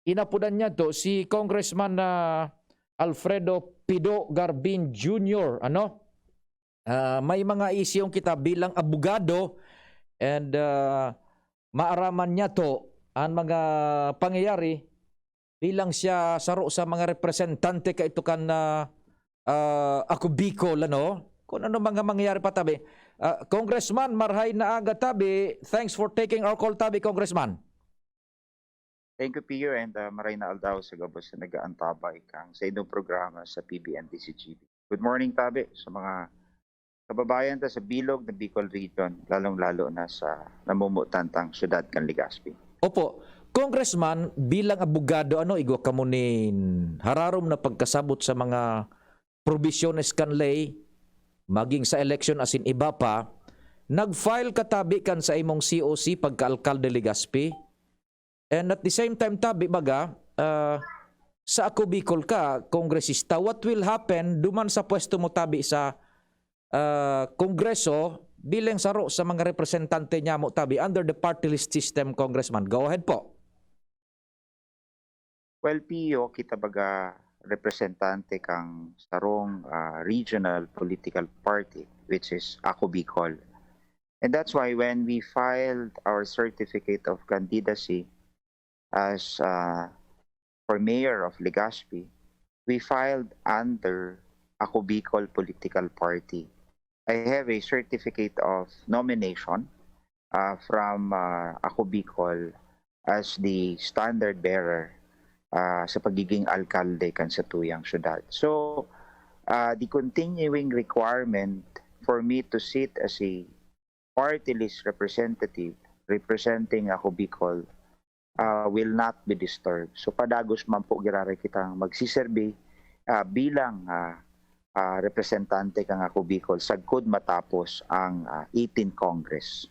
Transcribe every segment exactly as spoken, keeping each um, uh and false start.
inapodan niya to si Congressman, ah, Alfredo Pido Garbin Junior, ano? Ah, may mga isyong kita bilang abogado and, ah, maaraman niya to ang mga pangyayari bilang siya saro sa mga representante kaito kan, ah, ah, Ako Bicol, ano? Kung ano mga mangyayari pa, tabi. Ah, Congressman, marhay na aga, tabi. Thanks for taking our call, tabi, Congressman. Thank you, Pio, and uh, maray na aldaw sa gabos na nag-aantabay kang sa inyong programa sa P B N D C G B. Good morning, tabi, sa mga kababayan ta sa bilog na Bicol Region, lalong-lalo na sa namumutan tang syudad kan Legazpi. Opo. Congressman, bilang abogado, ano, igwa kamo nin hararom na pagkasabot sa mga probisyones kan ley, maging sa eleksyon asin iba pa, nag-file ka, tabi, kan sa imong C O C pagka-alkalde Legazpi? And at the same time, tabi, baga, ah, sa Ako Bicol ka, kongresista, what will happen duman sa pwesto mo, tabi, sa, ah, Kongreso bilang saro sa mga representante niya mo, tabi, under the party list system, Congressman? Go ahead po. Well, Pio, kita baga representante kang sarong ah, regional political party, which is Ako Bicol. And that's why when we filed our certificate of candidacy as uh, for mayor of Legazpi, we filed under Ako Bicol political party. I have a certificate of nomination uh, from uh, Ako Bicol as the standard bearer uh, sa pagiging alkalde kan satuyang syudad. So, uh, the continuing requirement for me to sit as a party list representative representing Ako Bicol uh, will not be disturbed. So, padagos man po giraray kitang magsiserbi uh, bilang uh, uh, representante kang Ako Bicol sagkod matapos ang uh, eighteenth Congress.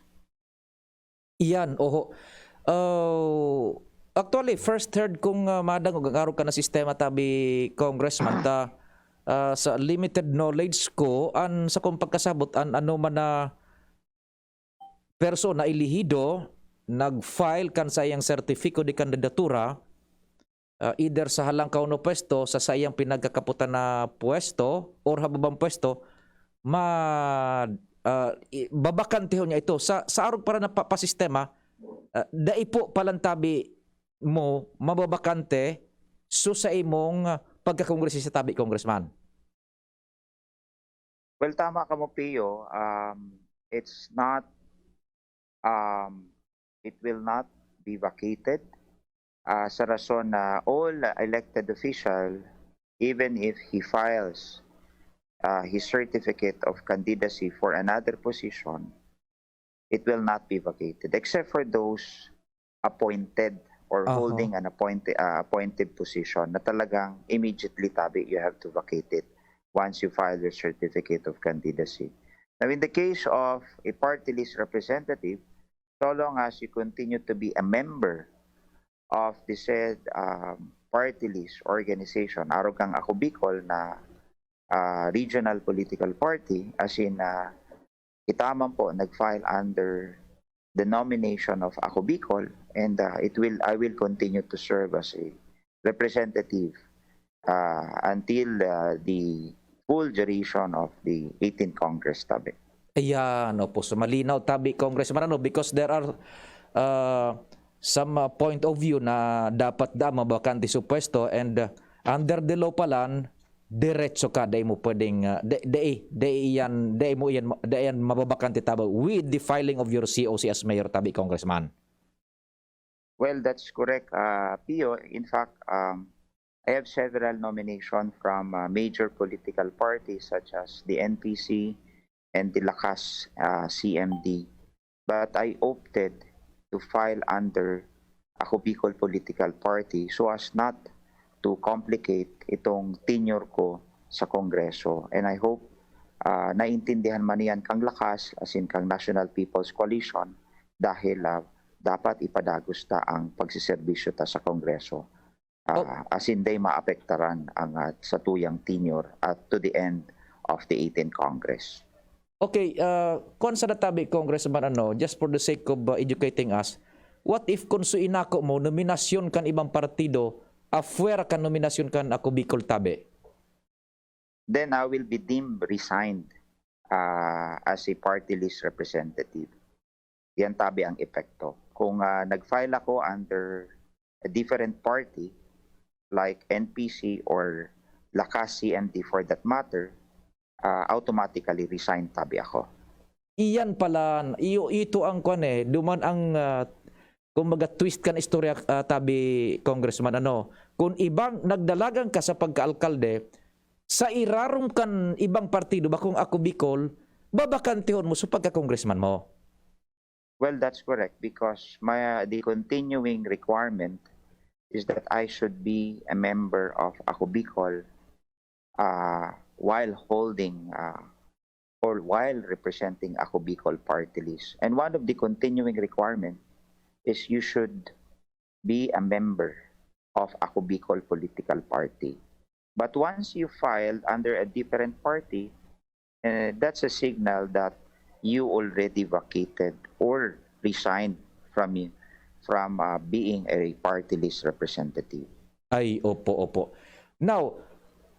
Iyan, oho. Uh, actually, first heard kong uh, madangog ang arog ka na sistema, tabi, Congressman, ta uh, sa limited knowledge ko, an sa kong pagkasabot, an ano man na persona, elehido, nag-file kan sa iyang sertifiko de kandidatura, ah, either sa halangkaw na pwesto, sa saiyang pinagkakaputan na pwesto, or hababang pwesto, ma, ah, i- babakantehon niya ito. Sa, sa arog para na pa, pa sistema, ah, dai po palantabi mo mababakante so sa imong, ah, pagkakongresista, tabi, Congressman. Well, tama ka mo, Pio. Um, it's not, um, it will not be vacated uh, sa rason na all elected official, even if he files uh, his certificate of candidacy for another position, it will not be vacated except for those appointed or Aha. holding an appointed uh, appointed position na talagang immediately, tabi, you have to vacate it once you file your certificate of candidacy. Now, in the case of a party list representative, so long as you continue to be a member of the said um, party list organization, arog kang Ako Bicol na uh, regional political party, as in uh, kita man po nag-file under the nomination of Ako Bicol, and uh, it will I will continue to serve as a representative uh, until uh, the full duration of the eighteenth Congress, tabi. Ayan, opo. So malinaw, tabi, Congressman, ano, because there are uh, some uh, point of view na dapat da mabakante su pwesto, and uh, under the law palan, diretso ka, dai mo pwedeng, uh, dai, dai, dai yan, dai mo yan, dai yan mababakante, tabi, with the filing of your C O C as mayor, tabi, Congressman. Well, that's correct, uh, Pio. In fact, um, I have several nominations from uh, major political parties such as the N P C and the Lakas uh, C M D. But I opted to file under Ako Bicol Political Party so as not to complicate itong tenure ko sa Kongreso. And I hope uh, naintindihan man yan kang Lakas, as in kang National People's Coalition, dahil uh, dapat ipadagos ta ang pagsiserbisyo ta sa Kongreso. Uh, Oh. As in, dai maapektaran ang uh, satuyang tenure at to the end of the eighteenth Congress. Okay, uh, kuwan sa natabi, Congressman, ano, just for the sake of uh, educating us, What if kung suinako mo, nominasyon kan ibang partido, afuera kan nominasyon kan Ako Bicol tabi? Then I will be deemed resigned uh, as a party list representative. Yan tabi ang epekto. Kung uh, nag-file ako under a different party, like N P C or Lakas C M D for that matter, uh, automatically resign tabi ako. Iyan pala, iyo ito ang kwan eh, duman ang uh, kumbaga twist kan istorya uh, tabi Congressman ano, kung ibang nagdalagan ka sa pagkaalkalde, sa irarom kan ibang partido, bakong Ako Bicol, babakantihon mo sa pagka-congressman mo. Well, that's correct because my uh, the continuing requirement is that I should be a member of Ako Bicol uh, while holding uh, or while representing Ako Bicol party list. And one of the continuing requirement is you should be a member of Ako Bicol political party. But once you filed under a different party, uh, that's a signal that you already vacated or resigned from from uh, being a party list representative. Ay, opo, opo. Now,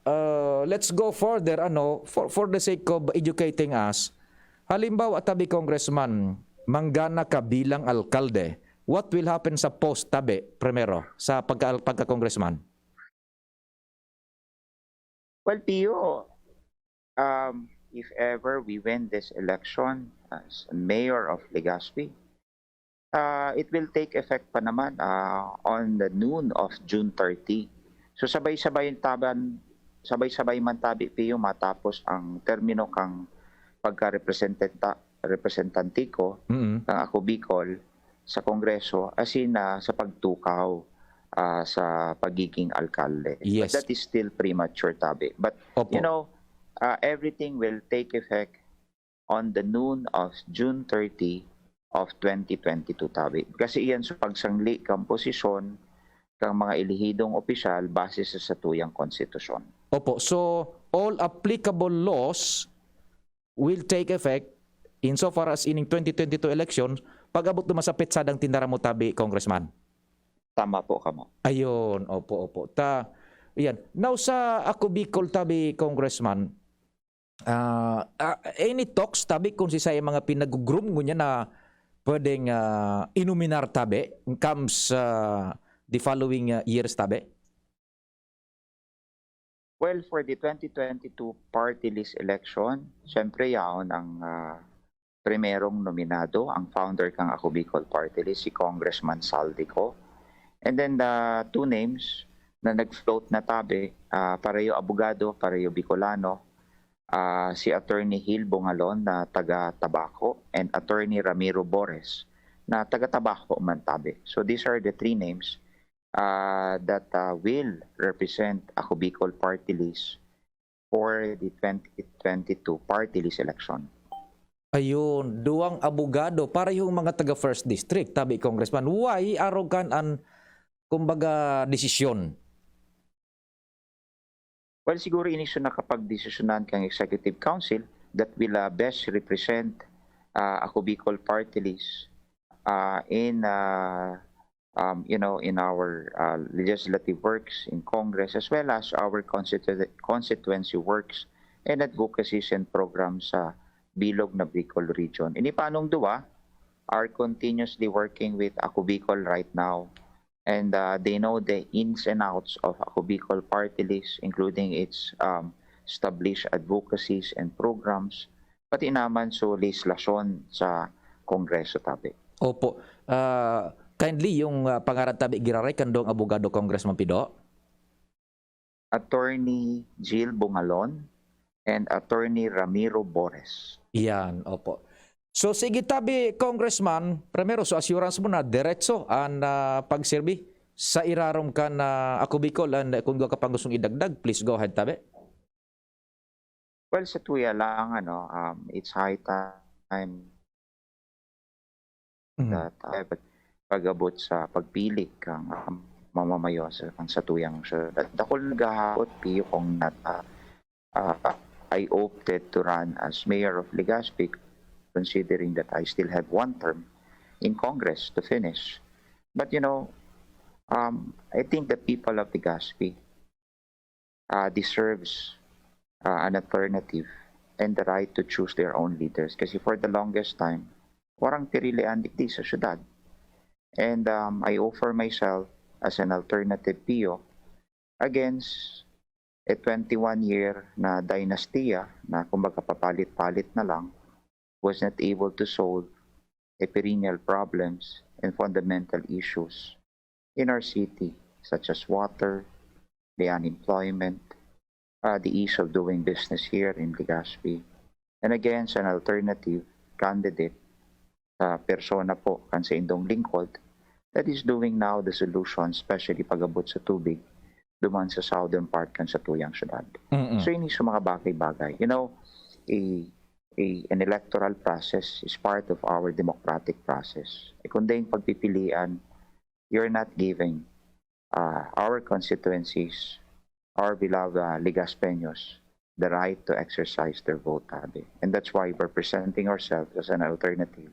uh, let's go further, ano, for, for the sake of educating us. Halimbawa, tabi Congressman, manggana ka bilang alkalde. What will happen sa post tabi, primero, sa pagka, pagka-congressman? Well, Pio, um, if ever we win this election as mayor of Legazpi, uh, it will take effect pa naman uh, on the noon of June thirty. So sabay-sabay taban, sabay-sabay man tabi Pio matapos ang termino kang pagka-representanta representante ko, mm-hmm. Kang Ako Bicol, sa Kongreso, as in uh, sa pagtukaw uh, sa pagiging alkalde. Yes. But that is still premature, tabi. But, Opo. You know, uh, everything will take effect on the noon of June thirty of twenty twenty-two, tabi. Kasi iyan sa pagsangli kang posisyon kang mga elehidong opisyal base sa satuyang konstitusyon. Opo. So, all applicable laws will take effect insofar as ining twenty twenty-two election, pag-abot naman sa petsadang tinara mo tabi, Congressman. Tama po kamo. Ayun, opo, opo. Ta, yan. Now, sa Ako Bicol tabi, Congressman, uh, uh, any talks tabi kung si sa mga pinag-groom ngunyan na pwedeng uh, inuminar tabi comes uh, the following uh, years tabi? Well, for the twenty twenty-two party list election, siyempre yaon ang uh, primerong nominado, ang founder kang Ako Bicol Party List, si Congressman Saldico. And then the two names na nag-float na tabi, uh, pareho abogado, pareho Bicolano, uh, si Attorney Gil Bongalon na taga Tabaco and Attorney Ramiro Bores na taga Tabaco man tabi. So these are the three names uh, that uh, will represent Ako Bicol Party List for the twenty twenty-two party list election. Ayun, duwang abogado, parehong mga taga First District, tabi Congressman. Why arog kan an, kumbaga, desisyon? Well, siguro inisyu na kapag desisyonan kang Executive Council that will uh, best represent uh, Ako Bicol Party List uh, in uh, um, you know, in our uh, legislative works in Congress as well as our constitu- constituency works and advocacies and programs sa bilog na Bicol region. Ini panong duwa are continuously working with Ako Bicol right now and uh, they know the ins and outs of Ako Bicol party list, including its um, established advocacies and programs, pati naman sa legislasyon sa Kongreso tabi. Opo. Uh, kindly yung uh, pangaran tabi giraray kandong abogado Congressman Pido. Attorney Jill Bungalon and Attorney Ramiro Bores. Yan, opo. So sige tabi Congressman, primero so assurance mo na diretso an uh, pagserbi sa irarom kan uh, Ako Bicol and uh, kung ka pang gustong idagdag, please go ahead tabi. Well, sa tuya lang, ano, um, it's high time mm-hmm. that I pag-abot sa pagpili kang um, mamamayo sa kang satuyang syudad. Dakul naghahapot, Pio, kung nata, uh, I opted to run as mayor of Legazpi considering that I still have one term in Congress to finish. But you know, um, I think the people of Legazpi uh, deserves uh, an alternative and the right to choose their own leaders. Kasi for the longest time, warang pirilian digdi sa syudad. And um, I offer myself as an alternative P O against a twenty-one-year na dinastiya na kumbaga papalit-palit na lang, was not able to solve a perennial problems and fundamental issues in our city, such as water, the unemployment, uh, the ease of doing business here in Legazpi, and against an alternative candidate, uh, persona po kan saindong lingkod, that is doing now the solution, especially pag-abot sa tubig, duman sa southern part kan satuyang syudad. Mm-mm. So, ini sa mga bagay-bagay. You know, a, a, an electoral process is part of our democratic process. E kung dahil pagpipilian, you're not giving uh, our constituencies, our beloved uh, Legaspeños, the right to exercise their vote, Abi. And that's why we're presenting ourselves as an alternative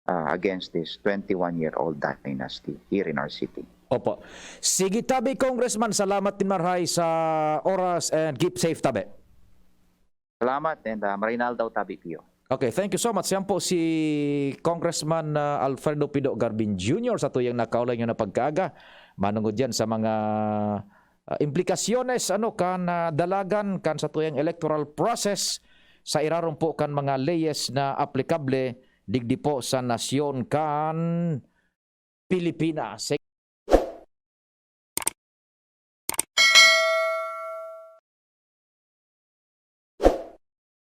uh, against this twenty-one-year-old dynasty here in our city. Opo. Sige tabi, Congressman, salamat din marhay sa oras and keep safe tabi. Salamat and uh, maray na aldaw tabi, Pio. Okay, thank you so much. Yan po si Congressman uh, Alfredo Pido Garbin Junior sa tuyang nakaulay nyo na pagkaaga. Manungod yan sa mga uh, implikasyones ano kan uh, dalagan kan sa tuyang electoral process sa irarom po kan mga leyes na aplikable digdi po sa nasyon kan Pilipinas.